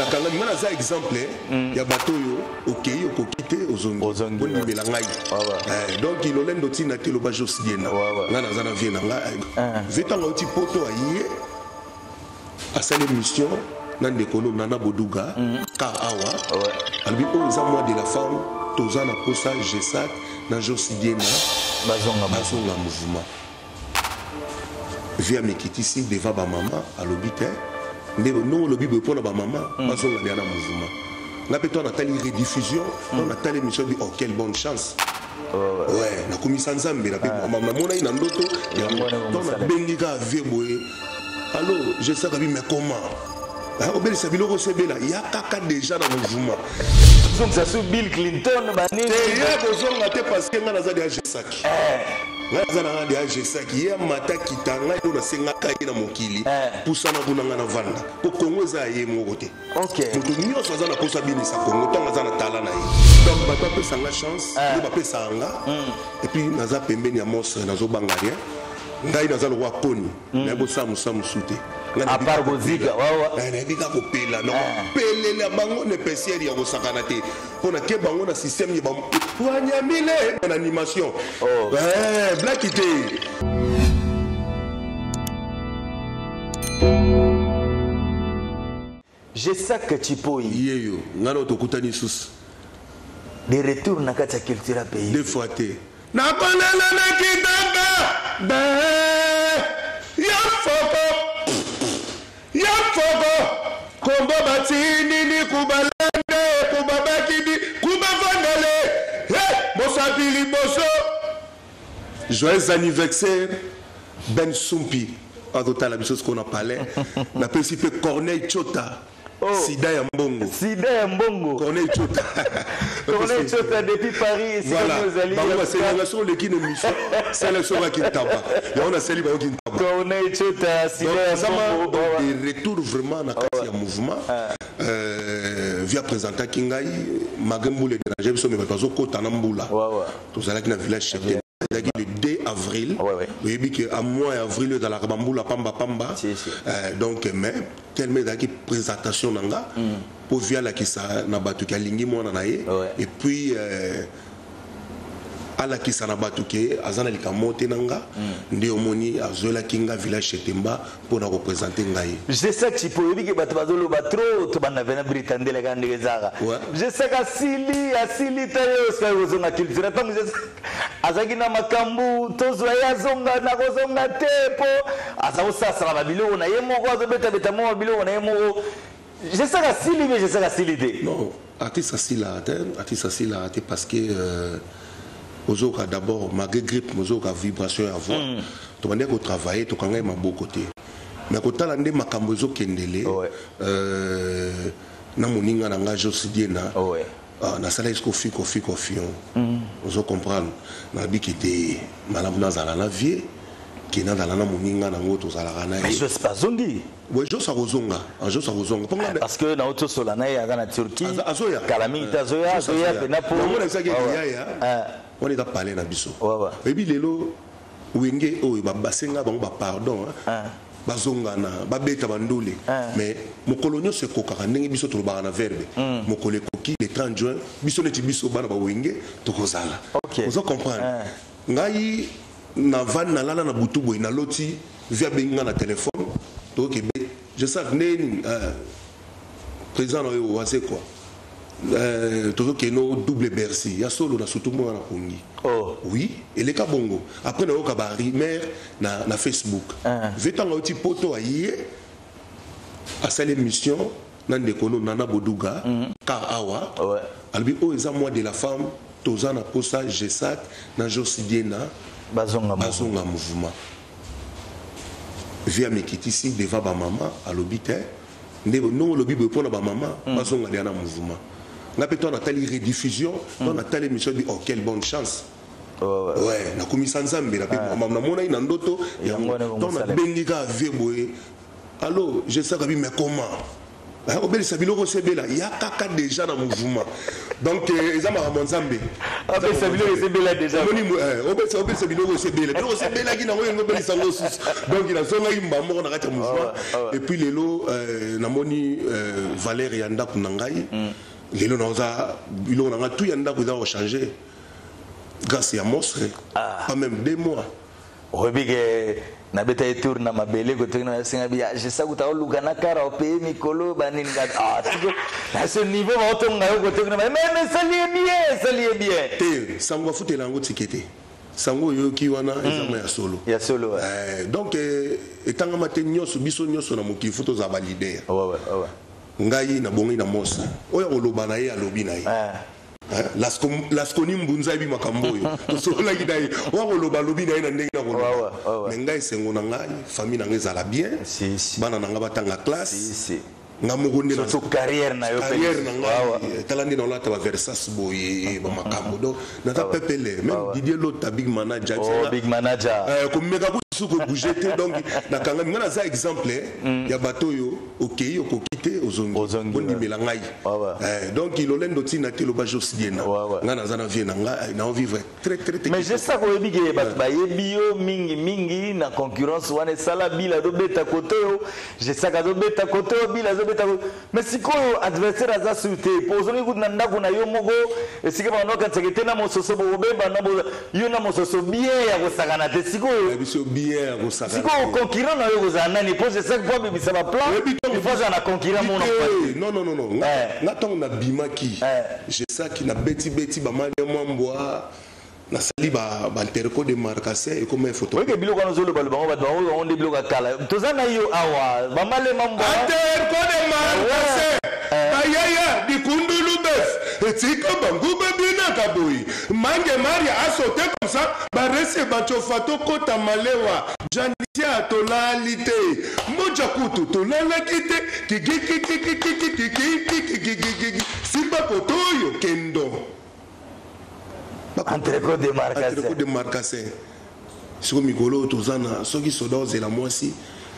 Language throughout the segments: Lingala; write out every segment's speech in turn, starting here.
Nakangami, nga naza exemple ya bato oyo okei okoki te, ozongi. Ozongi. Bondimela ngai. Donc lolendo ntina te, loba Jos Diena. Ngai naza na vie na ngai. Ve ntango auti poto, aye, asali mission na ndeko no Nana Boduga car awa alobi oyo eza mois de la femme, toza na posa Gesac na Jos Diena bazonga. Bazonga mouvement. Vie amikitisi devant bamama, alobi te nde ndongo olobi boye mpona bamama bazonga deya na mouvement. Nga mpe to natali rediffusion, to natali émission bi, oh, quelle bonne chance! Ouais, nakumisa Nzambe na mpe namonaki na ndoto. Yango wana. To nabengi kaka vie boye: "Allo Gesac." Abi: "Mais comment obelisa biloko osebela ya kaka déjà na mouvement?" Zongisa su Bill Clinton banini. Te, ye kozonga te, parce que ngai naza deya Gesac, ngai naza na ngai deya Gesac. Ye amata kita, ngai oyo nasengaka ye na mokili, pusana kuna, ngai navanda, po Kongo eza ya ye moko te. Moto nyonso aza na mposa abinisa Kongo ntango aza na tala na ye. Donc bato apesanga chance nde bapesaka nga. Et puis naza pembeni ya monstre, nazobanga rien. Ngai naza lokwa koni, nayebi kosala mosala mosusu te. Ngai À nayebi part kaka kozika, kopela. Wawa. Nayebi kaka kopela, nakopelela bango na épaisseur ya kosakana te, mpo nake bango na système ya wanyamile na animation. Blaki te. Gesac Tshipoyi. Ye yo, ngai na tokutani lisusu. De retour na kati ya Culture ya Pays. Deux fois te, nakolela na kitaka be ya foko ya foko kombo batinini kubalande kubabakidi kubavandele. Mosapi liboso. Joyeux anniversaire Ben Sumpi, azotala biso sikoyo na palais. Napesi mpe Corneille Chota. Oh. Sida ya mbongo. Sida ya mbongo. Corneille Chota. Corneille Chota depuis Paris, esika Voilà. ozali. Bango basenganga soki oleki na émission, sala so baki ntaba yango, nasali bango kintaba. Corneille Chota, sida ya mbongo. Donc de retour vraiment na kati ya mouvement, via présentaki ngai malgré mbula edérange biso, mais bato bazokota na mbula. Tozalaki na village chef, ezalaki le 2 avril. Oyebi ke a mois ya avril oyo ezalaka bambula pamba pamba. Si, si. Donc mais tellement ezalaki présentation na nga mpo via alakisa na bato ke alingi mwana na ye et puis alakisa na bato ke aza na likambo te na nga, nde omoni azwelaki nga village Chetemba mpona koprésente ngai. Gesac Tshipoyi, oyebi ke bato bazoloba trop, tobanda pena britandelaka ndenge ezaka. Gesac asili, asili ta ye osika kozonga culture. Ntango Gesac azalaki na makambo, tozwa ye azonga na kozonga te, mpo aza kosalasala babiloko na ye moko, azobetabeta mwa babiloko na ye moko. Gesac asili mpe Gesac asili te. Non, artiste asilaka te, artiste asilaka te, parce que ozoyoka d'abord malgré grippe, ozoyoka vibration ya voix. Tobandaki kotravaille, tokanga ye maboko te, mais kotala nde makambo ezokendele na moninga na nga Jos Diena. Ah, nasalaki siko fiko fiko fion, ozo comprendre, nabiki te malamu nazala na vie ke nazala na moninga nango tozalaka na Mais ye. Jos bazongi. Ouais, Jos akozonga. Ah, Jos akozonga mpo nga Parce que nauti osola na ye, aza na Turquie. Azoya. Kala mingi te azoya, azoya mpena po Yango nayebisaki ete yaya wana eza palais na biso. Oyebi lelo Wenge oyo basenga bango bapardon, bazongana, babeta bandule, mais mokolo nyonso ekokaka ndenge biso tolobaka na verbe, mokolo ekoki le 30 juin, biso neti biso bana bawenge tokozala. Ozo comprendre, ngai na vandi, nalala na butu boye, naloti vi abengi nga na telefone, tokebe Gesac ndeni président na oyo waze quoi, tozokende o double Bercy ya solo na sutu mwana na pongi. Oui, eleka bongo. Après nayoka barumeur na Facebook. Ve ntango auti poto, aye, asali émission na ndeko no Nana Boduga car awa alobi oyo eza mois de la femme, toza na posa Gesac na Jos Diena bazonga. Bazonga mouvement. Vie amikitisi devant bamama, alobi te nde ndongo olobi boye mpona bamama bazonga deya na mouvement. Nga mpe to natali rediffusion, to natali émission bi, oh, quelle bonne chance! Ouais, nakumisa Nzambe na mpe namonaki na ndoto. Yango wana. To nabengi kaka vie boye: "Allo Gesac." Abi: "Mais comment?" Obelisa biloko osi ebela, ya kaka déjà na mouvement. Donc eza makambo ya Nzambe. Abelisa biloko esi ebela déjà. Omoni, obelisa biloko osi ebela, biloko osi ebelaki nango, yengo obelisa yango susu. Donc nazongaki mba moko na kati ya mouvement. Et puis lelo namoni valeur ya ndako na ngai. Lelo naoza biloko na ngai tout ya ndako eza kochanger grâce ya monstre. Pas même 2 mois. Oyebi ke nabeta ye tour na mabele kotoki na yasenga bi jesakuta oluka na kara opeye mikolo banini. Ah, siko na ce niveau baotonga yo kotoki na mais esali ye bien, esali ye bien. Te, sango afutela yango tike te. Sango oyoki wana ezanga ya solo. Ya solo. Donc etangama te nyonso, biso nyonso na mokili faut tozala baleader. Ngai nabongi na mosa oyo akoloba na ye, alobi na ye. Lasconi Mbunza ayebi makambo oyo tosololaki na ye, oyo akoloba alobi na ye na ndenge na koloba. Mais ngai, esengo na ngai, famille na ngai ezala bien, bana na ngai batanga classe, nga moko nde carrière na yo. Carrière na ngai, tala nde naolata baVersace boye, bamakambo. Donc naza pepele. Même Didier Lota, big manager. Oh, big manager. Komeka kusu kobouger te. Donc nakangami, ngai naza exemple ya bato oyo okei, okoki te, ozongi, bondimela ngai. Donc lolendo ntina te, loba Jos Diena, ngai naza na vie na ngai, nao vivre très très. Mais Jesaka, oyebi ke bato bayebi yo mingi mingi na concurrence wana esala Bila azobeta kote oyo, Jesaka azobeta kote oyo, Bila azobeta. Mais sikoyo adversaire aza sur te, po ozongi kutu na ndako na yo moko, esika bango okanisaka te na mososo bokobeba na yo na mososo bien ya kosakana te. Sikoyo biso bien ya kosakana. Sikoyo concurrent na yo kozala nani? Po Jesaka, po abebisa baplan, il faut azala na concurrent moko. Non, non, non, non, nga ntango nabimaki, Jesaki nabetibeti bamali ya mwa mbwa, nasali bainterco de marcasin, ekoma photo. Oyeke biloko wana ozoloba bango, bato bango bango nde biloko ya kala. Toza na yo awa, bamalema mbwa. Interco de marcasin, bayaya dikundulu bef etika banguba binaka boye, mange maria asote comme ça, baresi bacofa, tokota malewa janisia, tolali te, moja kutu tolalaki te, kikikikikikikikikikikikiki simba koto oyo kendo. Entrecot de marcasin. Entrecot de marcasin. Siko mikolo oyo toza na soki soda ozela mwasi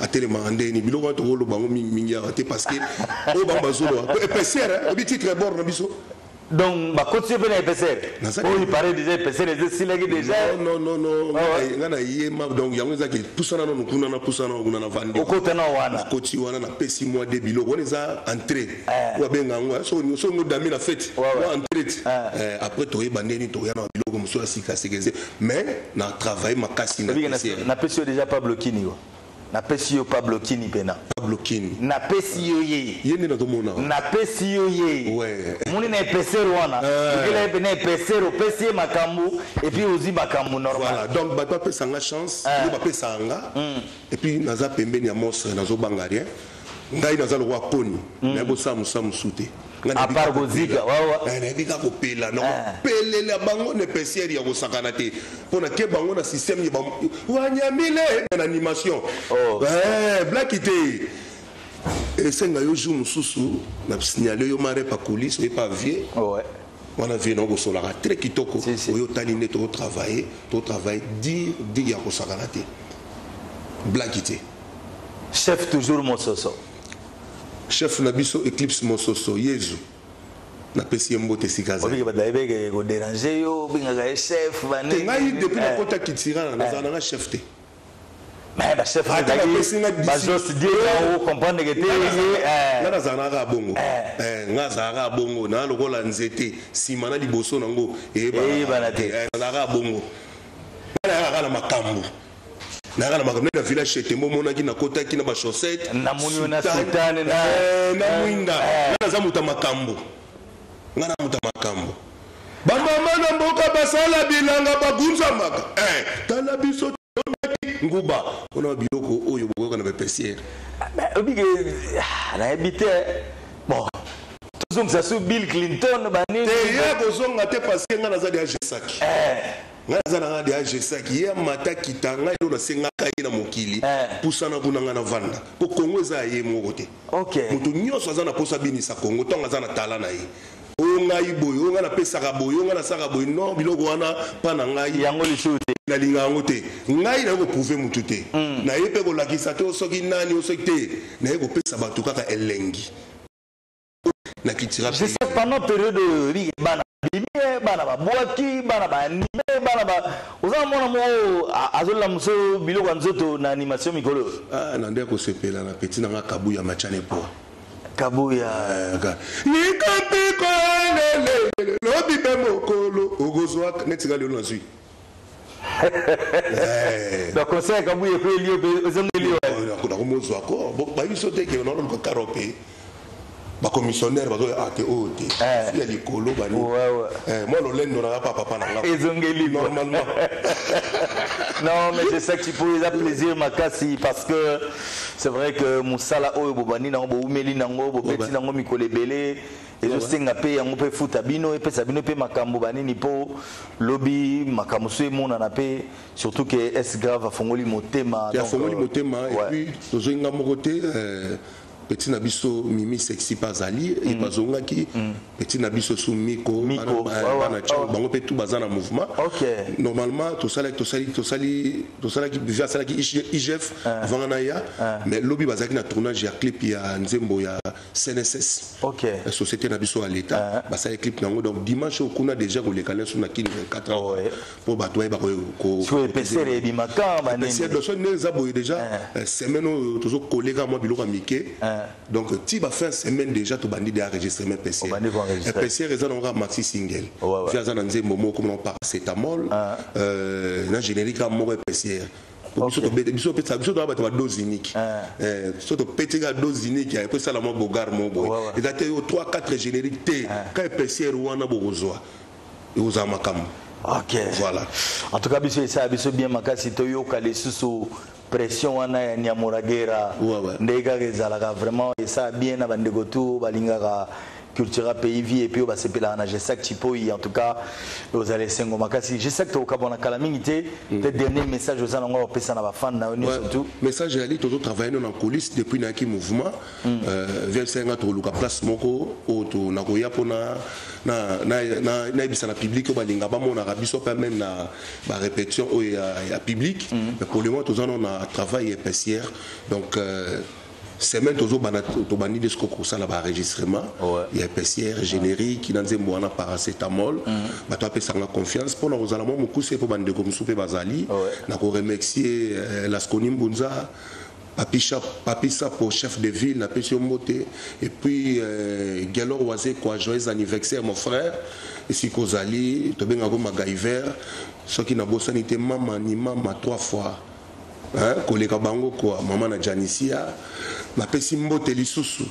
atelemaka ndeni, biloko wana tokoloba yango mingimingi awa te, parce que oyo bango bazoloba épaisseur obi titre bord na biso. Donc bakoti yo mpe na épaisseur oyo, paraît déjà épaisseur esilaki déjà. Non, non, non, nga na yema. Donc yango ezaki pusana nano kuna, na pusana kuna, na vandi. Okota na wana. Nakoti wana, napesi mwa de biloko wana, eza entrée oyo abenga yango soki odami na fête, mwa entrée ti après toyeba ndeni toya na biloko mosusu ya sika sika eze. Mais na travaille makasi na Napesi yo déjà Pablo Kini, napesi yo Pablo Kini mpena. Pablo Kini. Napesi yo ye. Ye nde nazomona. Napesi yo ye. Moni na épaisseur wana, okela ye mpena épaisseur, opesi ye makambo et puis ozwi makambo normal. Voilà, donc bato bapesanga chance, nde bapesaka nga. Et puis naza pembeni ya monstre, nazobanga rien. Ngai naza lokwa koni, nayebi kosala mosala mosusu te. À part kozika, wawa. Nayebi kaka kopela, nakopelela bango na épaisseur ya kosakana te, mpo nake bango na système ya wanyamile na animation blaki te. Esenga yo jour mosusu na signale yo mare pa coulisse, oye pa vie wana, vie na okosolaka très kitoko. Oyo otali nde tokotravaille, tokotravaille dire dire ya kosakana te, blaki te. Chef toujours mososo. Chef na biso Eclipse Mososo Yezu, napesi ye mbote esika. Azali bato bayebeke kodéranger yo, obengaka ye chef. Te, ngai depuis nakota Kitirana, nazala nanga chef te. Mais bachef bajos die comprendre ke te. Nga nazala kaka bongo, nga azala kaka bongo, naa lokola nzete, nsima na liboso nango. Eyebana te. Nazala kaka bongo, nga nayaka kaka na makambo, nayaka na makambo na village Chetembo, omonaki nakotaki na bachaussette. Namoni na soutane. Na mwinda. Nga naza moto ya makambo, nga na moto ya makambo. Bamama na mboka basala bilanga, bagunzamaka, tala biso tobaki nguba mpona biloko oyo bokoyoka na bapesiere. Obike nayebi te. Bon, tozongisa su Bill Clinton banini. Te, ye akozonga te, parce que nga naza deya Jesaki, ngai naza na nga deya Jesaki. Ye amata kita, ngai elo nasengaka ye na mokili, pusana kuna, ngai navanda, po Kongo eza ya ye moko te. Moto nyonso aza na mposa abinisa Kongo ntango aza na tala na ye. Oyo ngai boye, oyo ngai napesaka boye, oyo ngai nasalaka boye, non, biloko wana mpa na ngai. Yango lisusu te. Nalinga yango te. Ngai naye koprouver mutu te, naye mpe kolakisa te soki nani o soki te. Naye kopesa bato kaka elengi. Na Cultura. Je sais, pendant période oyo oyebi bana bimi, bana babwaki, bana baanime, bana ba oza na mwana moko azolamusa biloko ya nzoto na animation mikolo oyo. Ah, na nde kosepela na petit nanga Kabuya Machane Poa. Kabuya. Likapiko lele lobi mpe mokolo okozwa neti nga lelo nazwi. Donc conseil ya Kabuya ekweli yo mpe ozongeli yo. Nakomozwa ko bayebi so te ke naoluka karo mpe bacommissionnaire bazoya a te oyo te ya likolo bani mwa lolendo nanga pa papa nanga. Ezongeli. Normalement. Non, mais c'est ça qui peut eza plaisir makasi, parce que c'est vrai que mosala oyo bobandi nango, boumeli nango, bobeti nango mikolo ebele, ezosenga mpe yango mpe futa bino, epesa bino mpe makambo banini, mpo lobi makambo so emonana mpe, surtout que S Grave afongoli motema. Afongoli motema et puis tozwi nga moko te, petit na biso Mimi Sexy mpe azali ye bazongaki, petit na biso su Miko, bana bango mpe tout baza na mouvement. Normalement tosalaki tosali tosalaki vi asalaki IGF avant na ya, mais lobi bazalaki na tournage ya clip ya nzembo ya CNSS, société na biso ya l'État. Basali clip nango, donc dimanche oyo kuna déjà koleka nyonso na Kini 24 heures mpo bato bayeba. Épaisseur ebimaka. So ndenge eza boye, déjà semaine oyo tozokoleka mwa biloko ya mike, donc ti bafin semaine déjà tobandi de enregistrement. PCR eza nango kaka maxi single, vi aza na nzembo moko komona paracétamol na générique moko épaisseur. Biso biso opesa biso toya bato ba dose unique, so topeti kaka dose unique po esala mwa bogar mo boye, eza te yo 3 4 générique te, ka épaisseur wana bokozwa, ekozala makambo. Ok. Voilà. En tout cas, biso esala biso bien makasi toyoka lisusu pression wana ya Nyamuragera ndenge kaka ezalaka. Vraiment esala bien na bandeko tu balingaka Cultura Pays Vie et puis basepelaka na Gesac Tshipoyi. En tout cas, ozala esengo makasi. Gesac, tokabwana kala mingi te te. Dernier message oza nango opesa na bafan na yo nyonso tu? Message ezali, tozotravaille na coulisse depuis nayaki mouvement VFC. Nga tokoluka place moko oyo nakoya mpona nayebisa na public oyo balinga bamonaka biso mpe même na barépétition oyo ya public. Mais pour le moment toza nano na travail épaisseur, donc semaine tozobanda, tobandi nde siko kosala baenregistrement ya épaisseur, générique na nzembo wana paracétamol. Bato apesanga confiance mpona kozala mwa mokuse mpo bandeko mosusu mpe bazali. Na koremercier Lasconi Mbunza, Papi Sapo, chef de ville, napesi yo mbote, et puis Gelor Wazekwa, joyeux anniversaire mon frère esika ozali, tobengako Magaiver. Soki nabosani te, mama ni mama trois fois, hein, koleka bango kwa mama na Janisia, napesi mbote lisusu,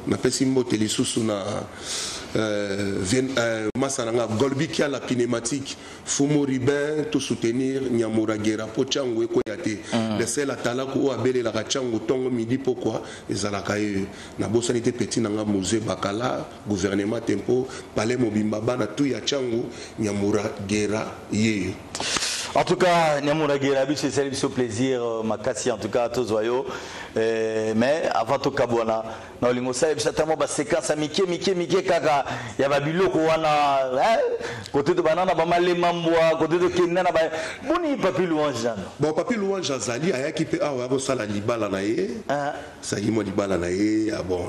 napesi mbote lisusu na masa na nga Golbi Kiala Pneumatique, Fumu Ribin, to soutenir Nyamuragera mpo ntango ekoya te. Le sel atalaku oyo abelelaka ntango ntongo midi pokwa ezalaka ye. Nabosani te petit na nga Musée Bakala, gouvernement tempo palais mobimba, bana tu ya ntango Nyamuragera yeyo. En tout cas, Nyamuragera, biso esali biso plaisir makasi, en tout cas tozwa yo. Mais avant tokabwana, na olingo osala biso ata mwa baséquence ya mike mike mike kaka ya babiloko wana, kote tobanda na bamalema mbwa, kote tokenda na boni Papi Louange nano. Bon, Papi Louange azali, ayaki mpe awa akosala libala na ye, asalaki mwa libala na ye ya bon,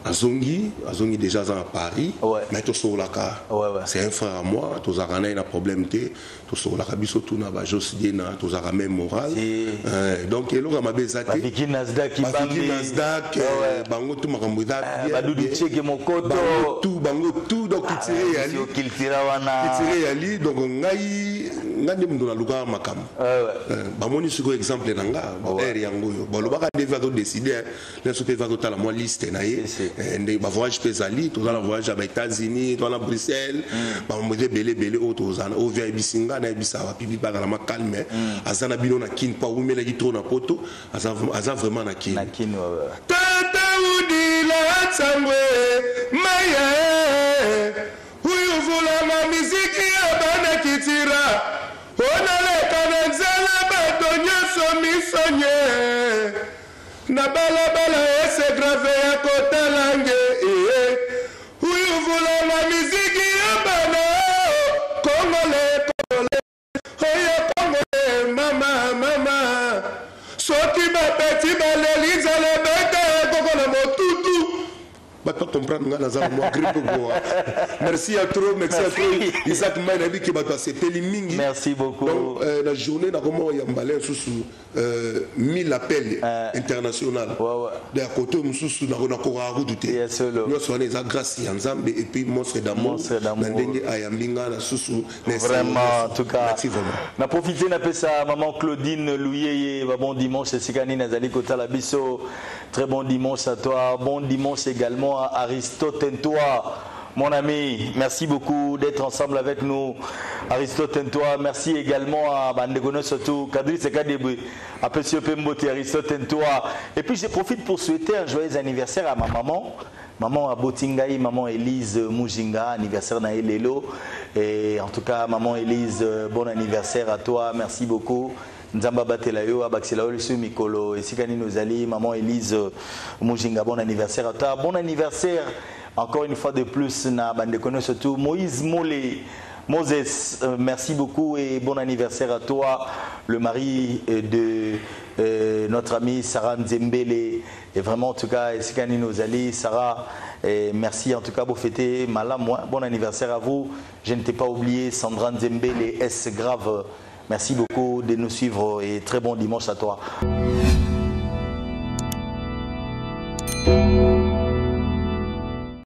azongi, azongi déjà, aza na Paris. Mais tosololaka. C'est un frère à moi, tozalaka na ye na problème te, tosololaka biso tuna bajos diena, tozalaka même moral. Donc eloko ya mabe eza te. Baviki Nasdak. Baviki Nasdak, bango tu makambo eza. Badudu Tieke Mokoto. Bango tu, bango tu, donc culture eyali. Cultura wana. Culture eyali, donc ngai ngai nde moto nalukaka makambo. Bamoni sikoyo exemple na nga aire yango oyo balobaka nde va todécide nyonso mpe va totala mwa liste na ye nde bavoyage mpe ezali, toza na voyage ya baÉtats-Unis, toza na Bruxelles, bamambo eza ebele ebele oyo tozala oyo via ayebisi nga, nayebisa bapipi bazala ma calme, aza na bino na Kine mpo awumelaki trop na Poto, aza vraiment na Kine. Na Kine, ouais. Tata udila tsangwe maya uyuvulama miziki ya bana kitira onaleka na nzela bato nyonso misonye na balabala ese grave ya kotala nge ee uyuvulama miziki ya bana kongole kongole oyo kongole mama mama soki bapeti baleli nzala beta ekoko na motutu. Bato bacomprendre nga naza mwa grippe boa. Merci à trop, merci à trop, Isaac Mai. Nayebi ke bato asepeli mingi. Merci beaucoup. Donc na journée nakoma oyambala lisusu 1000 appels international. Ya kote mosusu nakokaka kutu te. Nyonso wana eza grâce ya Nzambe et puis Monstre d'Amour na ndenge ayambi nga na susu. Vraiment, en tout cas. Merci vraiment. Na profité napesa maman Claudine Louyeye ba bon dimanche esika nini azali kotala biso. Très bon dimanche à toi. Bon dimanche également à Aristote Ntoa. Mon ami, merci beaucoup d'être ensemble avec nous. Aristote Ntoa, merci également à Bandegono surtout, Kadri Sekadebwe, à Monsieur Pembote, Aristote Ntoa. Et puis je profite pour souhaiter un joyeux anniversaire à ma maman. Maman Abotingaï, maman Elise Mujinga, anniversaire na Lelo. Et en tout cas, maman Elise, bon anniversaire à toi, merci beaucoup. Nzamba batela yo, abakisela yo lisusu mikolo esika nini ozali. Maman Elise Mujinga, bon anniversaire à toi. Bon anniversaire encore une fois de plus na bandeko surtout Moïse Molé. Moses, merci beaucoup et bon anniversaire à toi, le mari de notre amie Sarah Nzembele. Et vraiment, en tout cas, esika nini ozali, Sarah, et merci en tout cas pour fêter Malam, moi. Bon anniversaire à vous. Je ne t'ai pas oublié, Sandra Nzembele, S grave. Merci beaucoup de nous suivre et très bon dimanche à toi.